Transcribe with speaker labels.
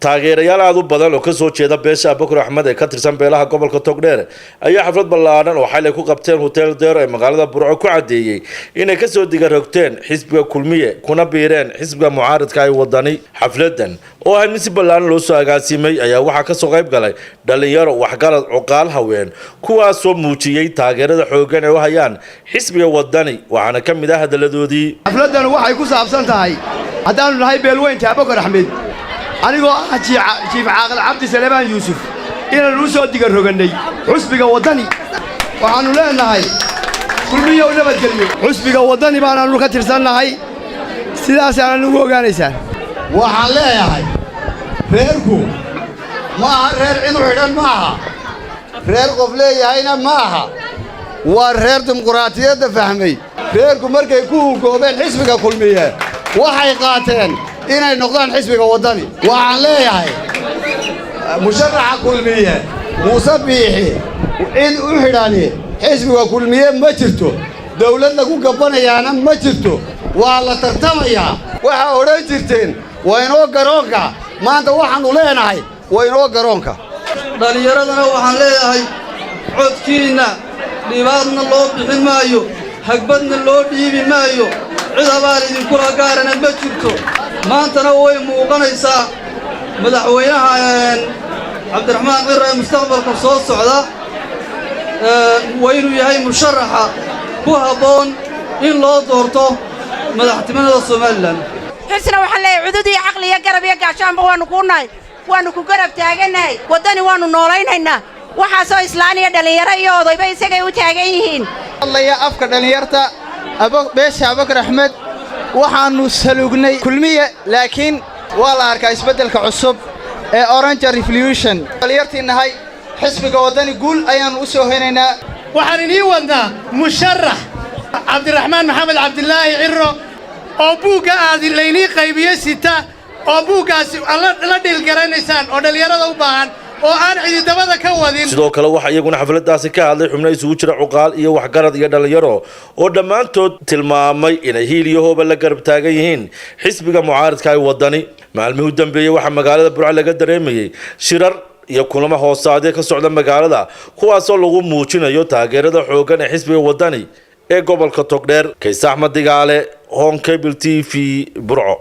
Speaker 1: Taageerayaal aada u badan oo kasoo jeeda beesha Abubakar Axmed ee ka tirsan beelaha gobolka Togdheer ayaa xaflad ballaadhan oo xalay ku qabteen Hotel Deero ee magaalada Burco ku caddeeyey inay kasoo digarogteen xisbiga Kulmiye kuna biireen xisbiga mucaaridka ay Wadani. Xafladan oo ahayd mid si ballaadhan loo soo agaasimay ayaa waxaa kasoo qayb galay dhalinyaro, waxgarad, cuqaal, haween, kuwaasoo muujiyey taageerada xooggan ee u hayaan xisbiga Wadani. Waxaana ka mid ah hadaladoodii:
Speaker 2: Xafladdan waxay ku saabsan tahay, haddaannu nahay beelweynta Abubakar Axmed, anigoo ah Jiif Caaqil Cabdi Salebaan Yuusuf, inaannu u soo digarrogannay xusbiga Waddani. Waxaannu leennahay: Kulmiyow nabadgelyo. Xusbiga Waddani baanaannu ka tirsannahay, sidaasaana nugu ogaanaysaan.
Speaker 3: Waxaan leeyahay, reerku ma aha reer cid u xidhan, ma aha reer qof leeyahayna ma aha. Waa reer dimuquraatiyadda fahmay. Reerku markay ku hugoobeen xisbiga Kulmiye, waxay qaateen inay noqdaan xisbiga Waddani. Waxaan leeyahay, musharaxa Kulmiye Muuse Biixi, cid u xidhani xisbiga Kulmiye ma jirto, dawlad lagu gabbanayaana ma jirto, waa la tartamayaa. Waxaa odhan jirteen waa inoo garoonka, maanta waxaannu leenahay waa inoo garoonka.
Speaker 4: Dhallinyaradana waxaan leeyahay, codkiinna dhibaadna loo bixin maayo, hagbadna loo dhiibi maayo, cid abaal idinkula gaarana ma jirto. Maantana way muuqanaysaa madaxweynaha Cabdiraxmaan Ciro ee mustaqbalka soo socda waa inuu yahay musharaxa ku habboon in loo doorto madaxtinimada Somaliland.
Speaker 5: Xilsina waxaan leeyahay, cudud iyo caqli iyo garab iyo gaashaanba waannu kuu nahay, waannu ku garab taagannahay. Waddani waannu noolaynaynaa. Waxaasoo islaan iyo dhallinyaro iyo odayba isagay u taagan yihiin.
Speaker 6: Hadlaya afka dhallinyarta beesha Abubakar Axmed, waxaannu saluugnay Kulmiye, laakiin waa la arkaa isbeddelka cusub ee Orange Revolution. Dhalinyartii nahay xisbiga Waddani, guul ayaannu u soo hoynaynaa.
Speaker 7: Waxaan inii wadnaa musharax Cabdiraxmaan Maxamed Cabdilaahi Ciro oo buugga aad laynii qaybiye sita, oo buuggaasi la dhiilgaranaysaan, oo dhallinyarada u baahan oo aan cididabada ka wadin.
Speaker 1: Sidoo kale waxaa iyaguna xafladaasi ka hadlay xubno isugu jira cuqaal iyo waxgarad iyo dhalinyaro oo dhammaantood tilmaamay inay hiil iyo hooba la garab taagan yihiin xisbiga mucaaridka ay Wadani. Maalmihii u dambeeyey waxaa magaalada Burco laga dareemayey shirar iyo kulamo hoosaadyo ka socda magaalada, kuwaasoo lagu muujinayo taageerada xooggan ee xisbiga Wadani ee gobolka Togdheer. Kayse Axmed Digaale, Horn Cable TV, Burco.